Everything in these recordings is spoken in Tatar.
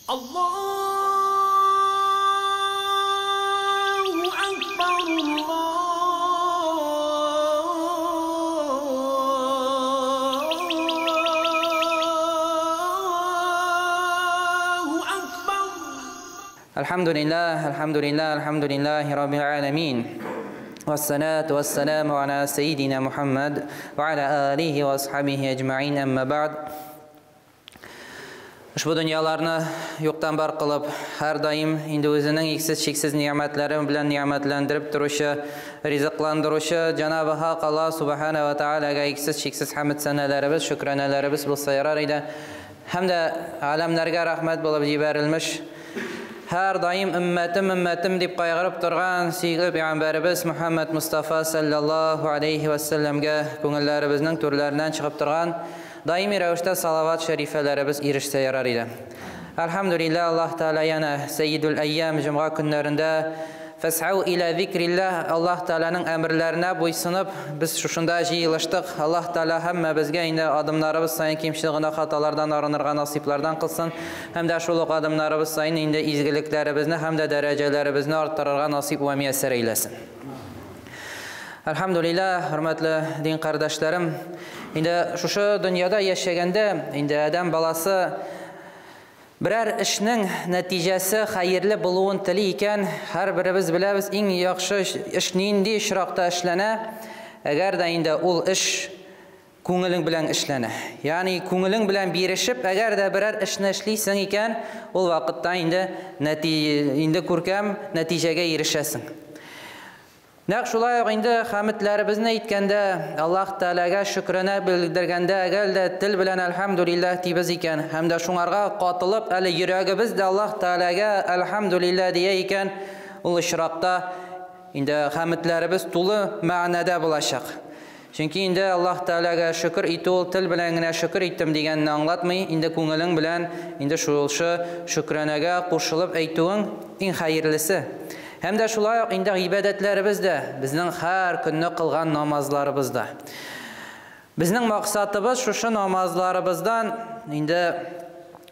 Allahu Akbar, Allahu Akbar. Alhamdulillah, alhamdulillah, alhamdulillahi rabbil alamin. Wassalatu wassalamu ala sayyidina Muhammad wa ala alihi wa ashabihi ecmaîn, amma ba'd. Ошбу дөньяларны юктан бар кылып, һәр даим инде үзенең иксез-чиксез ни'мәтләре белән ни'мәтләндереп торучы, ризыкландыручы Җанабы Хак Аллаһ субхана ва таалагә иксез-чиксез хәмд сәнәләребез, шөкранәләребез булса ярар иде. Һәм дә аләмнәргә рәхмәт булып җибәрелмеш, һәр даим өммәтем, өммәтем дип кайгырып торган сөйгү пәйгамбәребез Мухаммад Мустафа саллаллаһу алейхи ва сәлләмгә күңелләребезнең түрләреннән чыгып торган даими рәвештә салават шәрифәләребез ирешсә ярар иде. Әлхәмдүлилләһ, Аллаһ Тәгалә янә Сәйидул Әйям җомга көннәрендә фәсау иля зикрилләһ, Аллаһ Тәгаләнең әмерләренә буйсынып, без шушында җыелыштык. Аллаһ Тәгалә һәммәбезгә инде адымнарыбыз саен кимчел гөнаһ хаталардан арынырга насыйплардан кылсын, һәм дә шул ук адымнарыбыз саен инде изгелекләребезне һәм дә дәрәҗәләребезне арттырырга насыйп вә мияссәр әйләсен. Әлхәмдүлилләһ, хөрмәтле дин кардәшләрем, инде шушы дөньяда яшәгәндә, инде адәм баласы берәр эшнең нәтиҗәсе хәерле булуын тели икән, һәр беребез беләбез, иң яхшы эш нинди очракта эшләнә, әгәр дә инде ул эш күңелең белән эшләнә. Ягъни күңелең белән бирешеп, әгәр дә берәр эшне эшлисең икән, ул вакытта инде инде күркәм нәтиҗәгә ирешәсең. Нәкъ шулай ук инде хәмидләребезне әйткәндә, Аллаһ Тәгаләгә шөкрәнә белдергәндә, әгәр дә тел белән әлхәмдүлилләһ дибез икән, һәм дә шуңарга катылып, әле йөрәгебез дә Аллаһ Тәгаләгә әлхәмдүлилләһ дия икән, ул очракта инде хәмидләребез тулы мәгънәдә булачак. Чөнки инде Аллаһ Тәгаләгә шөкер итү ул тел белән генә шөкер иттем дигәнне аңлатмый, инде күңелең белән инде шушы шөкранәгә кушылып әйтүең иң хәерлесе. Һәм дә шулай ук инде гыйбадәтләребез дә, безнең һәр көнне кылган намазларыбыз да. Безнең максатыбыз шушы намазларыбыздан инде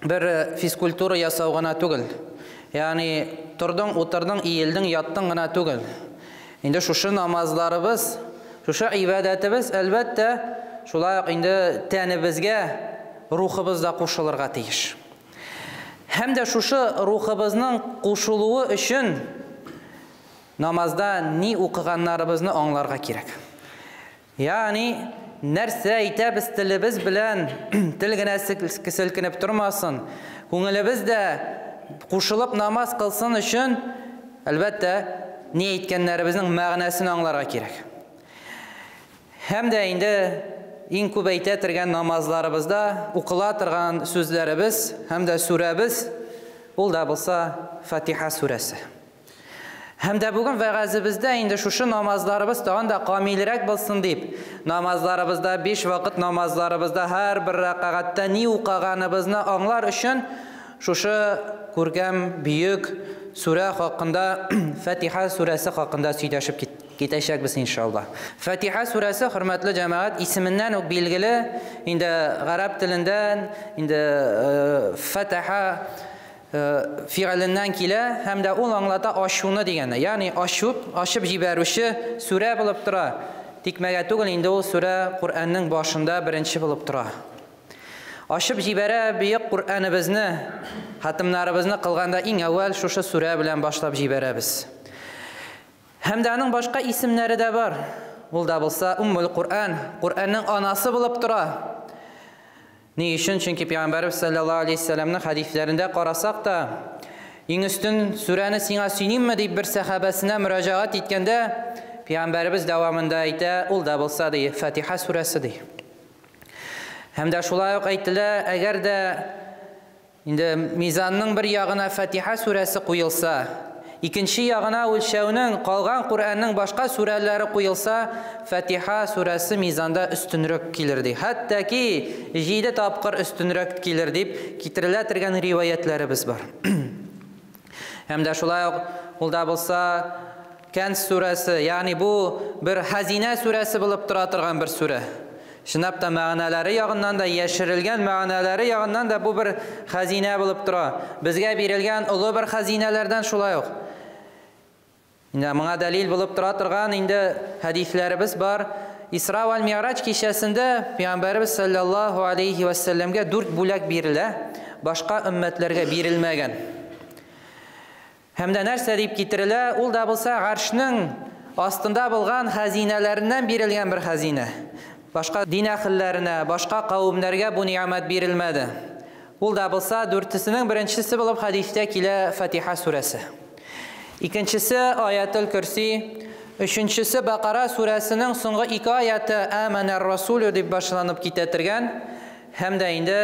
бер физкультура ясау гына түгел. Ягъни тордың, утырдың, иелдең, яттың гына түгел. Инде шушы намазларыбыз, шушы гыйбадәтебез әлбәттә шулай ук инде тәнебезгә рухыбыз да кушылырга тиеш. Һәм дә шушы рухыбызның кушылуы өчен намазда ни укыганнарыбызны аңларга кирәк. Ягъни нәрсә әйтәбез телебез белән, тел генә селкенеп тормасын, күңелебез дә кушылып намаз кылсын өчен, әлбәттә, ни әйткәннәребезнең мәгънәсен аңларга кирәк. Һәм дә инде иң күп әйтә торган намазларыбызда укыла торган сүзләребез һәм дә сүрәбез, ул да булса Фатиха сүрәсе. Һәм дә бүген вәгазебездә инде шушы намазларыбыз тагын да камилрәк булсын дип, намазларыбызда 5 вакыт намазларыбызда һәр бер рәкәгатьтә ни укыганыбызны аңлар өчен шушы күркәм бөек сүрә хакында, Фатиха сүрәсе хакында сөйләшеп китәчәкбез иншалла. Фатиха сүрәсе, хөрмәтле җәмәгать, исеменнән үк билгеле, инде гарәп телендән, инде фатаха фигыленнән килә һәм дә ул аңлата ачуны дигәнне. Ягъни ачып җибәрүче сүрә булып тора. Тикмәгә түгел инде ул сүрә Коръәннең башында беренче булып тора. Ачып җибәрә бөек Коръәнебезне, хатымнарыбызны кылганда иң әүвәл шушы сүрә белән башлап җибәрәбез. Һәм дә аның башка исемнәре дә бар. Ул да булса Уммул Коръән, Коръәннең анасы булып тора. Ни өчен? Чөнки Пәйгамбәрбез саллаллаһу алейһи ва сәлләмнең хәдисләрендә карасак та, иң өстен сүрәне сиңа сөйлимме дип бер сәхабәсенә мөрәҗәгать иткәндә, Пәйгамбәрбез дәвамында әйтә, ул да булса ди, Фатиха сүрәсе ди. Һәм дә шулай ук әйтелә, әгәр дә инде мизанның бер ягына Фатиха сүрәсе куелса, икенче ягына үлчәүнең калган Коръәннең башка сүрәләре куелса, Фатиха сүрәсе мизанда өстенрәк килер ди. Хәтта ки 7 тапкыр өстенрәк килер дип китерелә торган риваятләребез бар. Һәм дә шулай ук ул да булса Кәнз сүрәсе, ягъни бу бер хәзинә сүрәсе булып тора торган бер сүрә. Чынлап та мәгънәләре ягыннан да, яшерелгән мәгънәләре ягыннан да бу бер хәзинә булып тора. Безгә бирелгән олы бер хәзинәләрдән шулай ук. Инде моңа дәлил булып тора торган инде хәдисләребез бар. Исра вәл Ми'раҗ кичәсендә Пәйгамбәребез саллаллаһу алейхи ва сәлләмгә дүрт бүләк бирелә, башка өммәтләргә бирелмәгән. Һәм дә нәрсә дип китерелә? Ул да булса гаршның астында булган хәзинәләреннән бирелгән бер хәзинә. Башка дин әһелләренә, башка кавемнәргә бу ни'мәт бирелмәде. Ул да булса дүртесенең беренчесе булып хәдистә килә Фатиха сүрәсе. Икенчесе Аятел Көрси, өченчесе Бакара сүрәсенең соңгы ике аяты Аманар Расулю дип башланып китә торган, һәм дә инде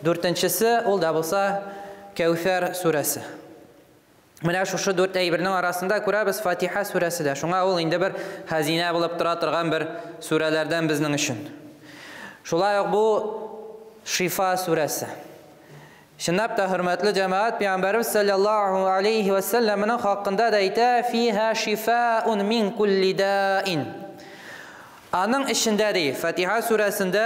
дүртенчесе ул да булса Кәүсәр сүрәсе. Менә шушы дүрт әйбернең арасында күрәбез Фатиха сүрәсе дә. Шуңа ул инде бер хәзинә булып тора торган бер сүрәләрдән безнең өчен. Шулай ук бу Шифа сүрәсе. Чынлап та, хөрмәтле җәмәгать, Пәйгамбәребез саллаллаһу алейхи ва сәлләмнең хакында да әйтә, фиһа шифаун мин кулли даин. Аның эчендә ди, Фатиха сүрәсендә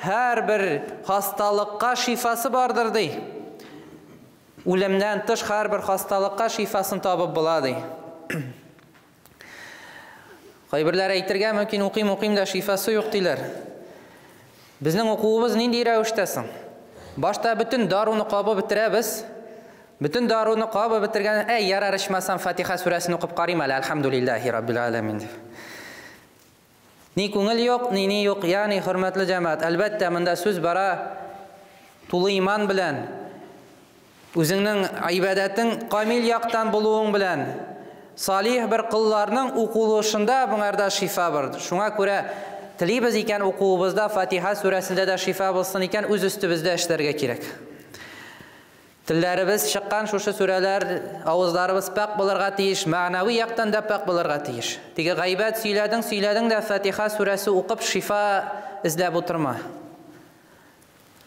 һәрбер хасталыкка шифасы бардыр ди. Үлемнән тыш һәрбер хасталыкка шифасын табып була ди. Кайберләр әйтергә мөмкин, укыйм, укыйм да шифасы юк диләр. Безнең укуыбыз нинди рәвештә соң? Башта бөтен даруны кабып бетерәбез. Бөтен даруны кабып бетергән, әй, ярар, ичмасам Фатиха сүрәсен укып карыйм әле, әлхәмдүлилләһи раббил аләмин дип. Ни күңел юк, ни ни юк, ягъни хөрмәтле җәмәгать, әлбәттә, монда сүз бара тулы иман белән, үзеңнең гыйбадәтең камил яктан булуың белән, салих бер колларның укулышында моңарда шифа бар. Шуңа күрә телибез икән укуыбызда Фатиха сүрәсендә дә шифа булсын икән, үз өстебездә эшләргә кирәк. Телләребез чыккан шушы сүрәләр, авызларыбыз пак булырга тиеш, мәгънәви яктан да пак булырга тиеш. Теге гайбәт сөйләдең, сөйләдең дә Фатиха сүрәсе укып шифа эзләп утырма.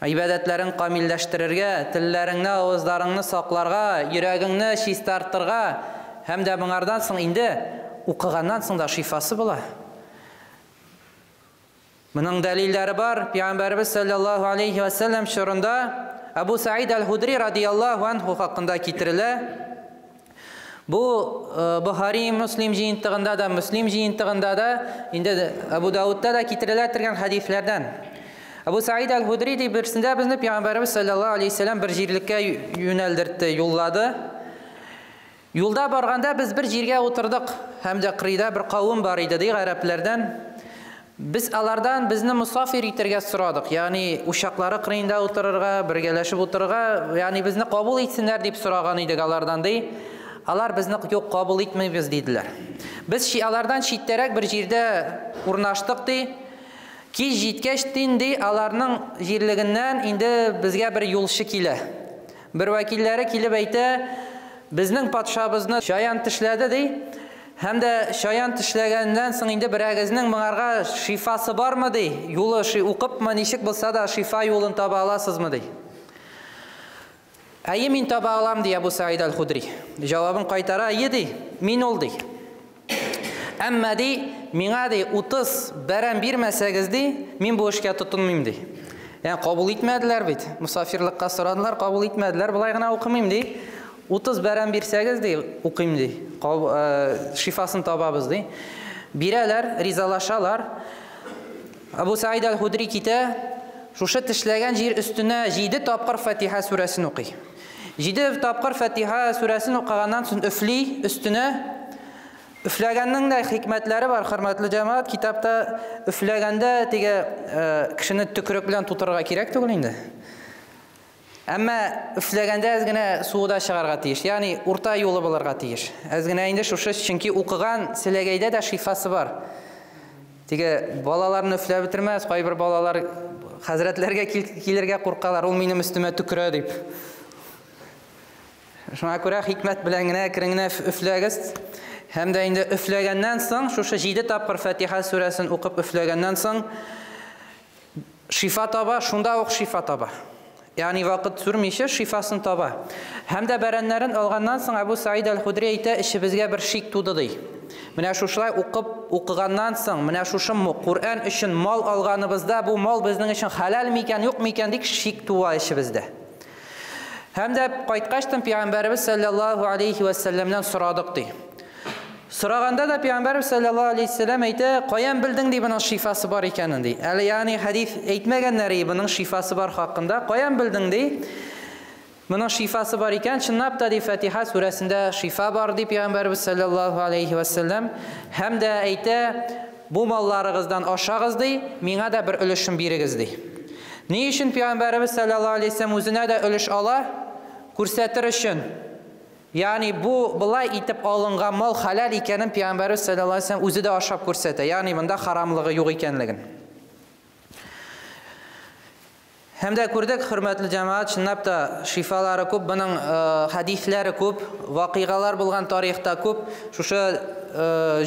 Гыйбадәтләрен камилләштерергә, телләреңне, авызларыңны сакларга, йөрәгеңне чистартырга һәм дә моңардан соң инде укыганнан соң да шифасы була. Моның дәлилләре бар. Пәйгамбәребез саллаллаһу алейхи ва сәлләм чорында Абу Саид аль-Худри радияллаһу анху хакында китерелә. Бу Бухари Муслим җыентыгында да, Муслим җыентыгында да, инде Абу Даудта да китерелә торган хәдисләрдән. Абу Саид аль-Худри дип берсендә безне Пәйгамбәребез саллаллаһу алейхи ва сәлләм бер җирлеккә юнәлдертте, юллады. Юлда барганда без бер җиргә утырдык, һәм дә кырыйда бер кавым бар иде, ди гарәпләрдән. Без алардан безне мусафир итәргә сорадык, ягъни учаклары кырыенда утырырга, бергәләшеп утырырга, ягъни безне кабул итсеннәр дип сораган идек алардан, ди. Алар безне юк, кабул итмибез диделәр. Без алардан читтәрәк бер җирдә урнаштык, ди. Кич җиткәч, ди, аларның җирлегеннән инде безгә бер юлчы килә. Бер вәкилләре килеп әйтә, безнең патшабызны чаян тешләде, ди. Һәм дә чаян тешләгәннән соң инде берәгезнең моңарга шифасы бармы, ди. Юлы укыпмы, ничек булса да шифа юлын таба аласызмы, ди. Әйе, мин таба алам, ди Абу Саид аль-Худри. Җавабын кайтара, әйе, ди, мин ул, ди. Әмма, ди, миңа, ди, 30 бәрән бирмәсәгез, ди, мин бу эшкә тотынмыйм, ди. Ягъни кабул итмәделәр бит. Мусафирлыкка сорадылар, кабул итмәделәр, болай гына укымыйм, ди. 30 бәрән бирсәгез, ди, укыйм, ди. Шифасын табабыз, ди. Бирәләр, ризалашалар. Абу Саид аль-Худри китә, шушы тешләгән җир өстенә 7 тапкыр Фатиха сүрәсен укый. 7 тапкыр Фатиха сүрәсен укыганнан соң өфли өстенә. Өфләгәннең дә хикмәтләре бар, хөрмәтле җәмәгать, китапта өфләгәндә теге кешене төкерек белән тутырырга кирәк түгел инде. Әмма өфләгәндә әз генә суы да чыгарга тиеш, ягъни урта юлы булырга тиеш. Әз генә инде шушы, чөнки укыган селәгәйдә дә шифасы бар. Теге балаларны өфләп бетермәс, кайбер балалар хәзрәтләргә килергә куркалар, ул минем өстемә төкерә дип. Шуңа күрә хикмәт белән генә әкрен генә өфләгез. Һәм дә инде өфләгәннән соң, шушы 7 тапкыр Фатиха сүрәсен укып өфләгәннән соң шифа таба, шунда ук шифа таба. Ягъни вакыт сүрмичә шифасын таба. Һәм дә бәрәннәрен алганнан соң Абу Саид аль-Худри әйтә, эчебезгә бер шик туды, ди. Менә шушылай укып укыганнан соң, менә шушы Коръән өчен мал алганыбызда бу мал безнең өчен хәләл микән, юк микән дип шик туа эчебездә. Һәм дә кайткачтан пәйгамбәребез саллаллаһу алейхи ва сәлләмнән сорадык ди. Сораганда да пәйгамбәребез саллаллаһу алейхи ва сәлләм әйтә, каян белдең ди моның шифасы бар икәнен ди. Әле ягъни хәдис әйтмәгәннәр и моның шифасы бар хакында. Каян белдең ди? Моның шифасы бар икән, чынлап та ди Фатиха сүрәсендә шифа бар ди пәйгамбәребез саллаллаһу алейхи ва сәлләм. Һәм дә әйтә, бу малларыгыздан ашагыз ди, миңа да бер өлешен бирегез ди. Ни өчен пәйгамбәребез саллаллаһу алейхи ва сәлләм үзенә дә өлеш ала? Күрсәтер өчен. Ягъни бу былай итеп алынган мал хәләл икәнен пәйгамбәребез саллаллаһу алейхи ва сәлләм үзе дә ашап күрсәтә. Ягъни монда харамлыгы юк икәнлеген. Һәм дә күрдек, хөрмәтле җәмәгать, чынлап та шифалары күп, моның хәдисләре күп, вакыйгалар булган тарихта күп. Шушы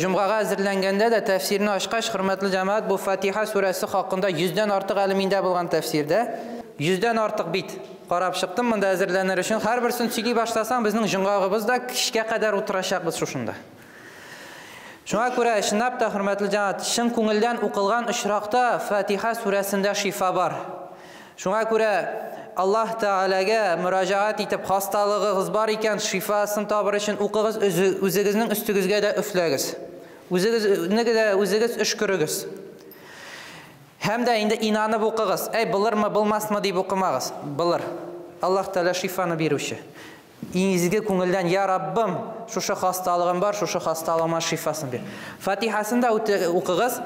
җомгага әзерләнгәндә дә тәфсирне ачкач, хөрмәтле җәмәгать, бу Фатиха сүрәсе хакында 100дән артык әле миндә булган тәфсирдә. 100дән артык бит карап чыктым монда әзерләнер өчен. Һәрберсен сөйли башласаң, безнең җомгагыбыз да кичкә кадәр утырачакбыз шушында. Шуңа күрә чынлап та, хөрмәтле җәмәгать, чын күңелдән укылган очракта Фатиха сүрәсендә шифа бар. Шуңа күрә Аллаһ Тәгаләгә мөрәҗәгать итеп, хасталыгыгыз бар икән, шифасын табыр өчен укыгыз, үзегезнең өстегезгә дә өфләгез. Үзегезне дә үзегез өшкерегез. Һәм дә инде инанып укыгыз. Әй, булырмы, булмасмы дип укымагыз. Булыр. Аллаһ Тәгалә шифаны бирүче. Изге күңелдән, я Раббым, шушы хасталыгым бар, шушы хасталыгыма шифасын бир. Фатихасын да укыгыз.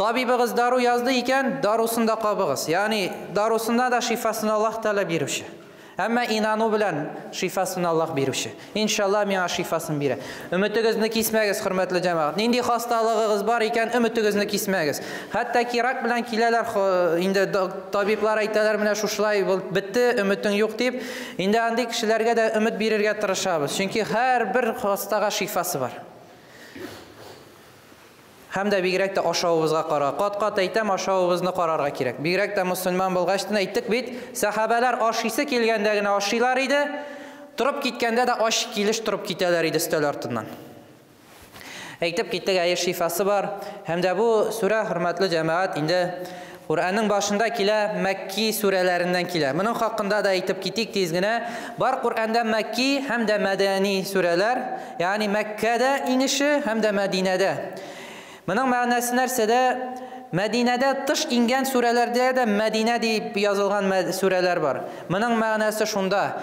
Табибыгыз дару язды икән, дарусын да кабыгыз. Ягъни дарусында да шифасын Аллаһ Тәгалә бирүче. Әмма инану белән шифасын Аллаһ бирүче. Иншалла миңа шифасын бирә. Өметегезне кисмәгез, хөрмәтле җәмәгать. Нинди хасталыгыгыз бар икән, өметегезне кисмәгез. Хәтта ки рак белән киләләр, инде табиблар әйтәләр, менә шушылай бетте, өметең юк дип. Инде андый кешеләргә дә өмет бирергә тырышабыз. Чөнки һәрбер хастага шифасы бар. Һәм дә бигрәк тә ашавыбызга кара. Кат-кат әйтәм, ашавыбызны карарга кирәк. Бигрәк тә мөселман булгач, әйттек бит, сәхабәләр ашыйсы килгәндә генә ашыйлар иде, торып киткәндә дә аш килеш торып китәләр иде өстәл артыннан. Әйтеп киттек, әйе, шифасы бар. Һәм дә бу сүрә, хөрмәтле җәмәгать, инде Коръәннең башында килә, Мәкки сүрәләреннән килә. Моның хакында да әйтеп китик тиз генә. Бар Коръәндә Мәкки һәм дә Мәдәни сүрәләр, ягъни Мәккәдә иңеше һәм дә Мәдинәдә. Моның мәгънәсе нәрсәдә? Мәдинәдә тыш иңгән сүрәләрдә дә Мәдинә дип язылган сүрәләр бар. Моның мәгънәсе шунда.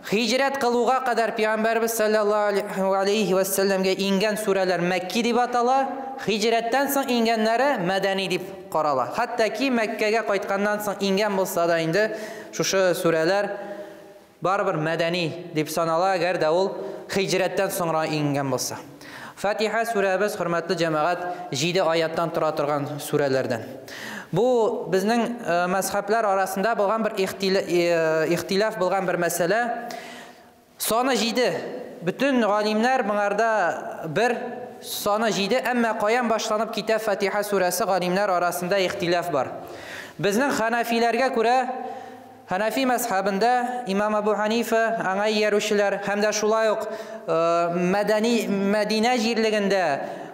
Хиҗрәт кылуга кадәр Пәйгамбәрбез саллаллаһу алейхи ва сәлләмгә иңгән сүрәләр Мәкки дип атала, хиҗрәттән соң иңгәннәре Мәдәни дип карала. Хәтта ки Мәккәгә кайтканнан соң иңгән булса да инде шушы сүрәләр барыбер Мәдәни дип санала, әгәр дә ул хиҗрәттән соңра иңгән булса. Фатиха сүрәбез, хөрмәтле җәмәгать, 7 аяттан тора торган сүрәләрдән. Бу безнең мәзһәбләр арасында булган бер ихтилаф булган бер мәсьәлә. Саны 7. Бөтен галимнәр моңарда бер саны 7, әмма каян башланып китә Фатиха сүрәсе, галимнәр арасында ихтилаф бар. Безнең ханафиләргә күрә, Ханафи мәзһәбендә Имам Абу Ханифа, аңа иярүчеләр һәм дә шулай ук Мәдинә җирлегендә,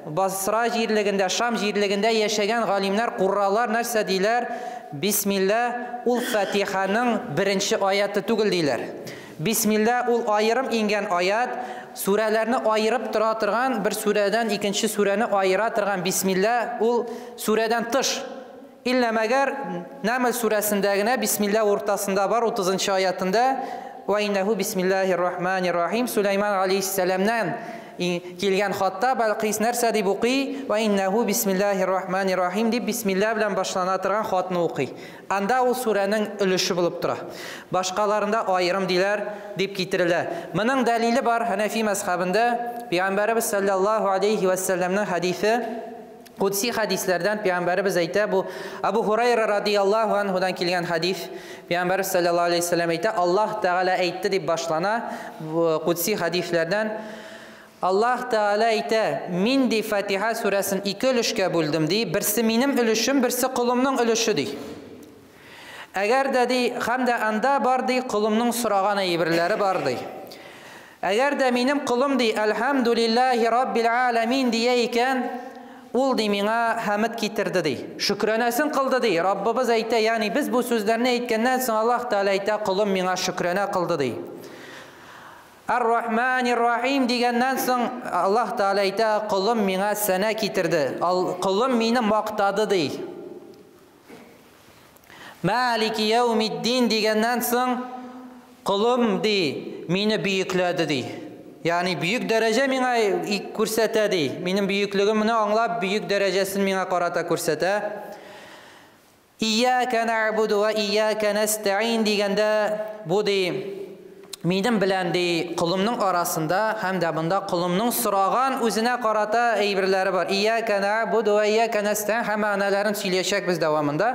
Басра җирлегендә, Шам җирлегендә яшәгән галимнәр, курралар нәрсә диләр? Бисмилла ул Фатиханың беренче аяты түгел диләр. Бисмилла ул аерым иңгән аят, сүрәләрне аерып тора торган, бер сүрәдән икенче сүрәне аера торган бисмилла ул сүрәдән тыш. Илля мәгәр Нәмл сүрәсендә генә бисмилла уртасында бар, 30 аятында ва иннәһу бисмиллаһир рахманир рахим Сулейман алейхиссәламнән килгән хатта Балкис нәрсә дип укый? Ва иннәһу бисмиллаһир рахманир рахим дип бисмилла белән башлана торган хатны укый. Анда ул сүрәнең өлеше булып тора. Башкаларында аерым диләр дип китерелә. Моның дәлиле бар Ханафи мәзһәбендә Пәйгамбәребез саллаллаһу алейхи ва сәлләмнең хәдисе. Кудси хәдисләрдән Пәйгамбәребез әйтә, бу Абу Хурайра радияллаһу анһудан килгән хәдис. Пәйгамбәребез саллаллаһу алейхи ва сәлләм әйтә, Аллаһ Тәгалә әйтте дип башлана кудси хәдисләрдән. Аллаһ Тәгалә әйтә, мин ди Фатиха сүрәсен ике өлешкә бүлдем ди, берсе минем өлешем, берсе колымның өлеше ди. Әгәр дә ди, һәм дә анда бар ди, колымның сораган әйберләре бар ди. Әгәр дә минем колым ди, Әлхәмдүлилләһи раббил аләмин дия икән, ул ди миңа хәмд китерде ди. Шөкранәсен кылды ди. Раббыбыз әйтә, ягъни без бу сүзләрне әйткәннән соң Аллаһ Тәгалә әйтә, колым миңа шөкранә кылды ди. Ар-Рахманир-Рахим дигәннән соң Аллаһ Тәгалә әйтә, колым миңа сәнә китерде. Колым мине мактады ди. Малики яумиддин дигәннән соң, колым ди, мине бөекләде ди. Ягъни бөек дәрәҗә миңа күрсәтә ди. Минем бөеклегемне аңлап, бөек дәрәҗәсен миңа карата күрсәтә. Ияка нәгъбуду ва ияка нәстәгыйн дигәндә, бу ди минем белән ди колымның арасында һәм дә монда колымның сораган үзенә карата әйберләре бар. Ияка нәгъбуду ва ияка нәстәгыйн һәм мәгънәләрен сөйләячәкбез дәвамында.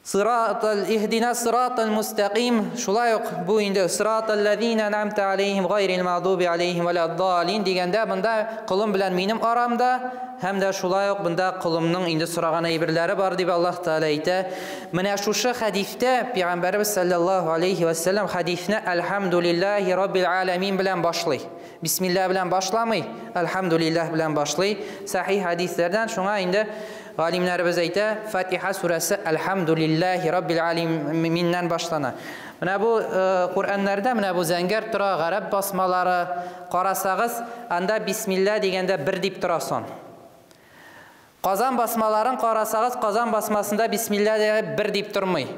Сиратал иһдина сиратал мустақим. Шулай ук бу инде сиратал лазина ан'амта алейхим гайрил магъдуби алейхим валаддалин дигәндә монда колым белән минем арамда һәм дә шулай ук монда колымның инде сораган әйберләре бар дип Аллаһ Тәгалә әйтә. Менә шушы хәдистә Пәйгамбәрбез саллаллаһу алейхи ва саллям хәдисне Әлхәмдүлиллаһи раббил аламин белән башлый. Бисмилла белән башламый, Әлхәмдүлиллаһ белән башлый. Сахих хәдисләрдән шуңа инде галимнәребез әйтә, Фатиха сүрәсе Әлхәмдүлиллаһи раббил аламиннән башлана. Менә бу Коръәннәрдә менә бу зәңгәр тора, гарәп басмалары карасагыз, анда бисмилла дигәндә бер дип тора сон. Казан басмаларын карасагыз, Казан басмасында бисмилла дигәндә бер дип тормый.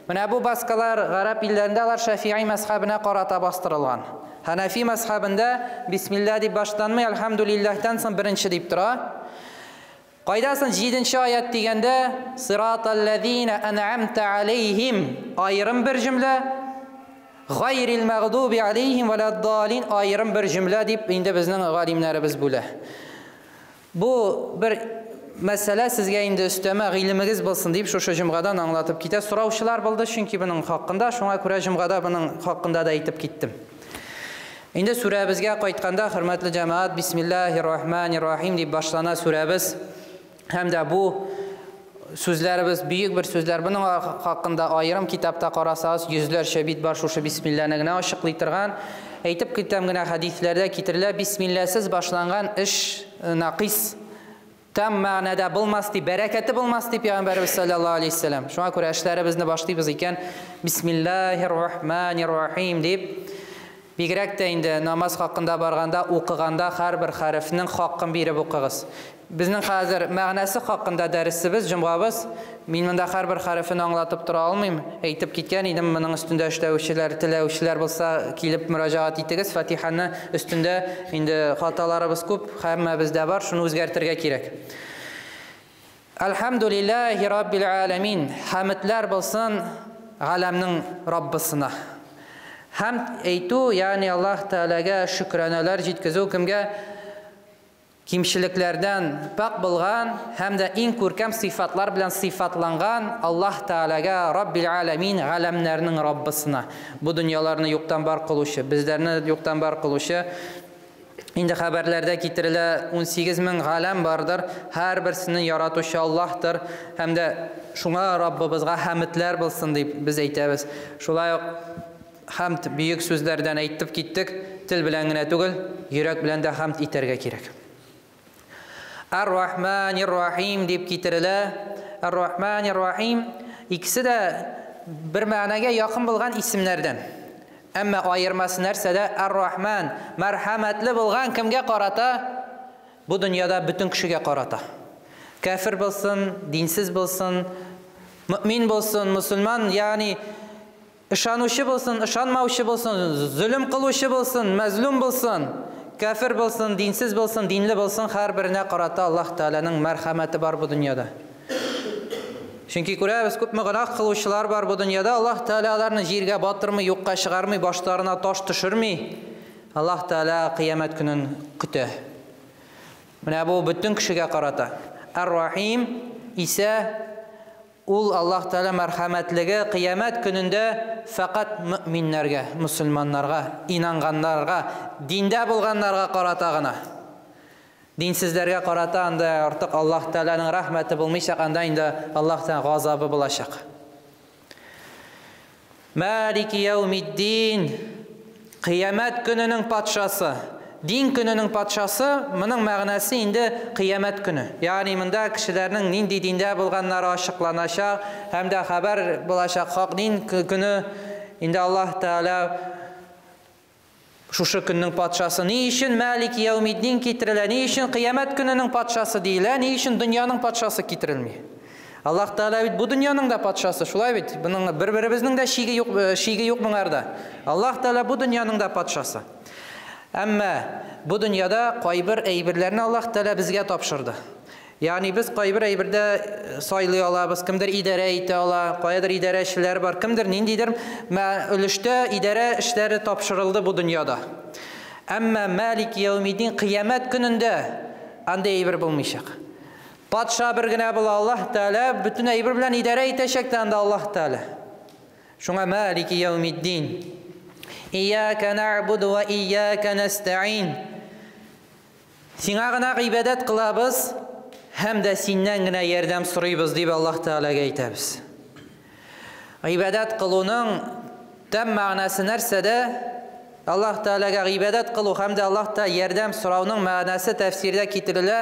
Менә бу баскалар гарәп илләрендә алар Шафии мәзхәбенә карата бастырылган. Ханафи мәзхәбендә бисмилла дип башланмый, әлхәмдүлиллаһтан соң беренче дип тора. Кайдасын 7-нче аят дигәндә сиратал лазина ан'амта алейхим аерым бер җөмлә, гайрил магъдуби алейхим валаддалин аерым бер җөмлә дип инде безнең галимнәребез бүлә. Бу бер мәсьәлә сезгә инде өстәмә гыйлемегез булсын дип шушы җомгадан аңлатып китә. Сораучылар булды чөнки моның хакында, шуңа күрә җомгада моның хакында да әйтеп киттем. Инде сүрәбезгә кайтканда, хөрмәтле җәмәгать, бисмиллаһир-рахманир-рахим дип башлана сүрәбез. Һәм дә бу сүзләребез бөек бер сүзләр. Моның хакында аерым китапта карасагыз, йөзләрчә бит бар шушы бисмилланы генә ачыклый торган. Әйтеп китәм генә, хәдисләрдә китерелә, бисмилласыз башланган эш нақис, там мәгънәдә булмас дип, бәрәкәте булмас дип Пәйгамбәребез саллаллаһу алейһи вәсәлләм. Шуңа күрә эшләребезне башлыйбыз икән, бисмиллаһир-рахманир-рахим дип. Бигрәк тә инде намаз хакында барганда, укыганда һәрбер хәрефнең хакын биреп укыгыз. Безнең хәзер мәгънәсе хакында дәресебез, җомгабыз. Мин монда һәрбер хәрефен аңлатып тора алмыйм. Әйтеп киткән идем, моның өстендә эшләүчеләр, теләүчеләр булса, килеп мөрәҗәгать итегез. Фатиханы өстендә инде хаталарыбыз күп, һәммәбездә бар, шуны үзгәртергә кирәк. Әлхәмдүлиллаһи раббил аламин. Хәмдләр булсын галәмнең Раббысына. Хәмд әйтү, ягъни Аллаһ Тәгаләгә шөкранәләр җиткезү кемгә? Кимчелекләрдән пак булган һәм дә иң күркәм сыйфатлар белән сыйфатланган Аллаһ Тәгаләгә, Раббил аламин, галәмнәрнең Раббысына. Бу дөньяларны юктан бар кылучы, безләрне юктан бар кылучы. Инде хәбәрләрдә китерелә, 18 мең галәм бардыр, һәрберсен яратучы Аллаһтыр һәм дә шуңа Раббыбызга хәмдләр булсын дип без әйтәбез. Шулай ук хәмд бөек сүзләрдән әйтеп киттек, тел белән генә түгел, йөрәк белән дә хәмд итәргә кирәк. Ар-Рахманир-Рахим дип китерелә. Ар-Рахманир-Рахим икесе дә бер мәгънәгә якын булган исемнәрдән. Әмма аермасы нәрсәдә? Ар-Рахман мәрхәмәтле булган кемгә карата? Бу дөньяда бөтен кешегә карата. Кәфир булсын, динсез булсын, мөмин булсын, мусульман, ягъни ышанучы булсын, ышанмаучы булсын, зөлем кылучы булсын, мәзлум булсын, кәфир булсын, динсез булсын, динле булсын, һәрберенә карата Аллаһ Тәгаләнең мәрхәмәте бар бу дөньяда. Чөнки күрәбез, күпме гөнаһ кылучылар бар бу дөньяда, Аллаһ Тәгалә аларны җиргә батырмый, юкка чыгармый, башларына таш төшерми. Аллаһ Тәгалә кыямәт көнен көтә. Менә бу бөтен кешегә карата. Ар-Рахим исә ул Аллаһ Тәгалә мәрхәмәтлеге кыямәт көнендә фәкать мөминнәргә, мусульманнарга, инанганнарга, диндә булганнарга карата гына. Динсезләргә карата анда артык Аллаһ Тәгаләнең рәхмәте булмыйчак, анда инде Аллаһ Тәгалә газабы булачак. Малики яумиддин. Кыямәт көненең патшасы. Дин көненең патшасы, моның мәгънәсе инде кыямәт көне. Ягъни монда кешеләрнең нинди диндә булганнары ачыкланачак һәм дә хәбәр булачак хак дин көне. Инде Аллаһ Тәгалә шушы көннең патшасы. Ни өчен Мәлик яумиддин китерелә? Ни өчен кыямәт көненең патшасы диелә? Ни өчен дөньяның патшасы китерелми? Аллаһ Тәгалә бит бу дөньяның да патшасы, шулай бит? Буның бер-беребезнең дә шиге юк, шиге юк моңарда. Аллаһ Тәгалә бу дөньяның да патшасы. Әмма бу дөньяда кайбер әйберләрне Аллаһ Тәгалә безгә тапшырды. Ягъни без кайбер әйбердә сайлый алабыз, кемдер идарә итә ала, каядыр идарәчеләр бар, кемдер ниндидер өлештә идарә эшләре тапшырылды бу дөньяда. Әмма Мәлик яумиддин кыямәт көнендә андый әйбер булмыйчак. Патша бер генә була, Аллаһ Тәгалә бөтен әйбер белән идарә итәчәк тә анда Аллаһ Тәгалә. Шуңа Мәлики яумиддин. Ияка нәгъбуду ва ияка нәстәгыйн. Сиңа гына гыйбадәт кылабыз һәм дә синнән генә ярдәм сорыйбыз дип Аллаһ Тәгаләгә әйтәбез. Гыйбадәт кылуның тәм мәгънәсе нәрсәдә? Аллаһ Тәгаләгә гыйбадәт кылу һәм дә Аллаһ Тәгалә ярдәм сорауның мәгънәсе тәфсирдә китерелә.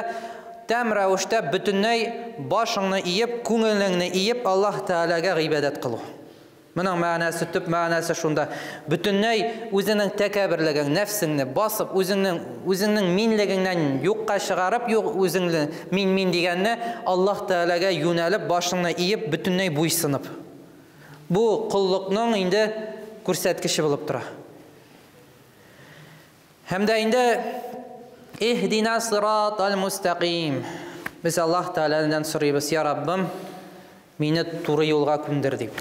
Тәм рәвештә бөтенләй башыңны иеп, күңелеңне иеп Аллаһ Тәгаләгә гыйбадәт кылу. Моның мәгънәсе, төп мәгънәсе шунда. Бөтенләй үзеңнең тәкәбберлегең, нәфсеңне басып, үзеңнең үзеңнең минлегеңнән юкка чыгарып, юк үзеңне мин-мин дигәнне Аллаһ Тәгаләгә юнәлеп, башыңны иеп, бөтенләй буйсынып. Бу коллыкның инде күрсәткече булып тора. Һәм дә инде иһдина сиратал мустаким. Без Аллаһ Тәгаләдән сорыйбыз, я Раббым, мине туры юлга күндер дип.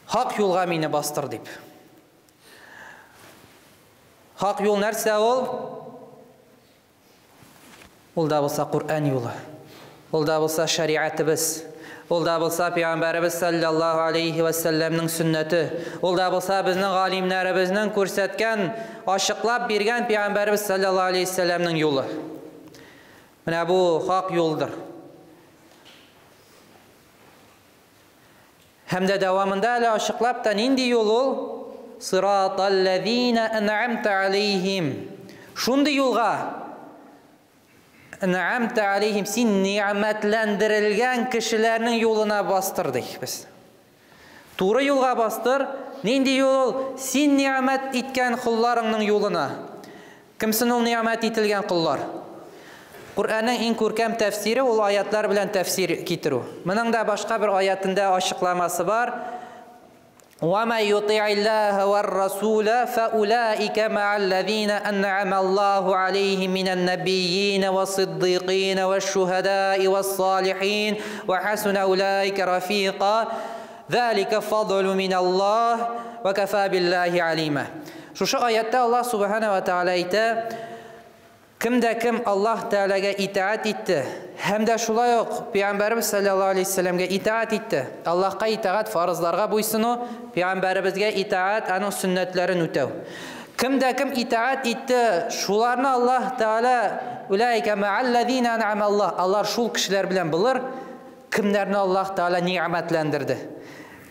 Хак юлга мине бастыр дип. Хак юл нәрсә ул? Ул да булса Коръән юлы. Ул да булса шәриатыбыз. Ул да булса Пәйгамбәребез саллаллаһу алейхи ва сәлләмнең сөннәте. Ул да булса безнең галимнәребезнең күрсәткән, ачыклап биргән Пәйгамбәребез саллаллаһу алейхи ва сәлләмнең юлы. Менә бу хак юлдыр. Һәм дә дәвамында әле ачыклап та нинди юл ул? Сираталлазина ан'амта алейхим. Шундый юлга ан'амта алейхим, син ни'мәтләндерелгән кешеләрнең юлына бастыр ди без. Туры юлга бастыр. Нинди юл ул? Син ни'мәт иткән колларыңның юлына. Кемсен ул ни'мәт ителгән коллар? Коръәннең иң күркәм тәфсире ул аятлар белән тәфсир китерү. Моның да башка бер аятында ачыкламасы бар. وَمَا يُطِعِ اللَّهَ وَالرَّسُولَ فَأُولَٰئِكَ مَعَ الَّذِينَ أَنْعَمَ اللَّهُ عَلَيْهِمْ مِنَ النَّبِيِّينَ وَالصِّدِّيقِينَ وَالشُّهَدَاءِ وَالصَّالِحِينَ وَحَسُنَ أُولَٰئِكَ رَفِيقًا ذَلِكَ فَضْلٌ مِنَ اللَّهِ وَكَفَى بِاللَّهِ عَلِيمًا. Шушы аятта Аллаһ субхана ва тааля әйтә: Кем дә кем Аллаһ Тәгаләгә итаать итте, һәм дә шулай ук Пәйгамбәребез саллаллаһу алейһи вәсәлләмгә итаать итте. Аллаһка итаать фарызларга буйсыну, Пәйгамбәребезгә итаать аның сөннәтләрен үтәү. Кем дә кем итаать итте, шуларны Аллаһ Тәгалә улайка мааллазина ан'ама Аллаһ, алар шул кешеләр белән булыр, кемнәрне Аллаһ Тәгалә ни'мәтләндерде.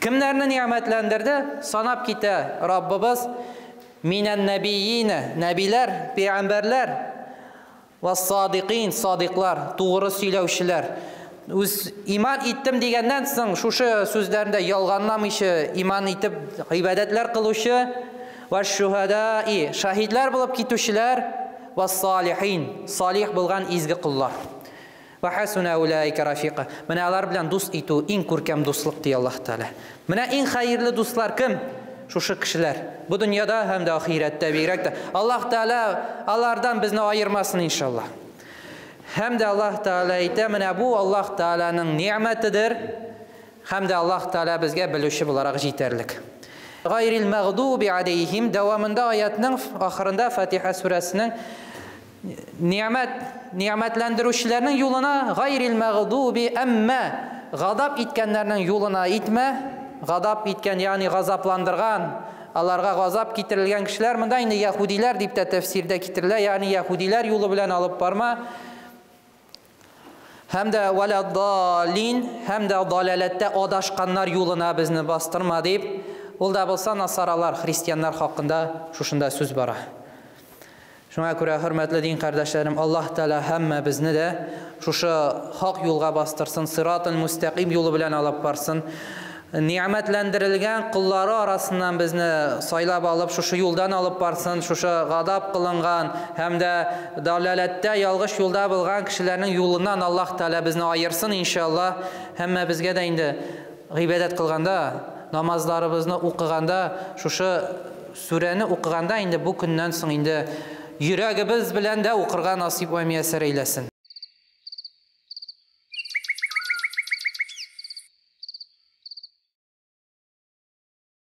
Кемнәрне ни'мәтләндерде? Санап китә Раббыбыз: Минән нәбиина, нәбиләр, пәйгамбәрләр, вассадикин, садиклар, тугры сөйләүчеләр. Үз иман иттем дигәннән соң шушы сүзләрендә ялганламыйча иман итеп гыйбадәтләр кылучы, ваш-шухадаи, шаһидләр булып китүчеләр, вассалихин, салих булган изге коллар. Ва хасуна улайка рафика. Менә алар белән дус итү иң күркәм дуслык ди Аллаһ Тәгалә. Менә иң хәерле дуслар кем? Шушы кешеләр. Бу дөньяда һәм дә ахирәттә бигрәк тә. Аллаһ Тәгалә алардан безне аермасын иншаллаһ. Һәм дә Аллаһ Тәгалә әйтә, менә бу Аллаһ Тәгаләнең ни'мәтедер. Һәм дә Аллаһ Тәгалә безгә белүче буларак җитәрлек. Гайрил мәгъдуби алейхим дәвамында аятның ахырында Фатиха сүрәсенең ни'мәт, ни'мәтләндерүчеләрнең юлына гайрил мәгъдуби, әмма гадап иткәннәрнең юлына итмә, гадап иткән, ягъни газапландырган, аларга газап китерелгән кешеләр, монда инде яһүдиләр дип тә тәфсирдә китерелә, ягъни яһүдиләр юлы белән алып барма. Һәм дә валаддалин, һәм дә далаләттә адашканнар юлына безне бастырма дип, Ул да булса насаралар, христианнар хакында шушында сүз бара. Шуңа күрә, хөрмәтле дин кардәшләрем, Аллаһ Тәгалә һәммәбезне дә шушы хак юлга бастырсын, сиратын мустәкыйм юлы белән алып барсын. Ни'мәтләндерелгән коллары арасыннан безне сайлап алып, шушы юлдан алып барсын, шушы гадап кылынган һәм дә далаләттә ялгыш юлда булган кешеләрнең юлыннан Аллаһ Тәгалә безне аерсын, иншаллаһ. Һәммәбезгә дә инде гыйбадәт кылганда, намазларыбызны укыганда, шушы сүрәне укыганда инде бу көннән соң инде йөрәгебез белән дә укырга насыйп вә мияссәр әйләсен.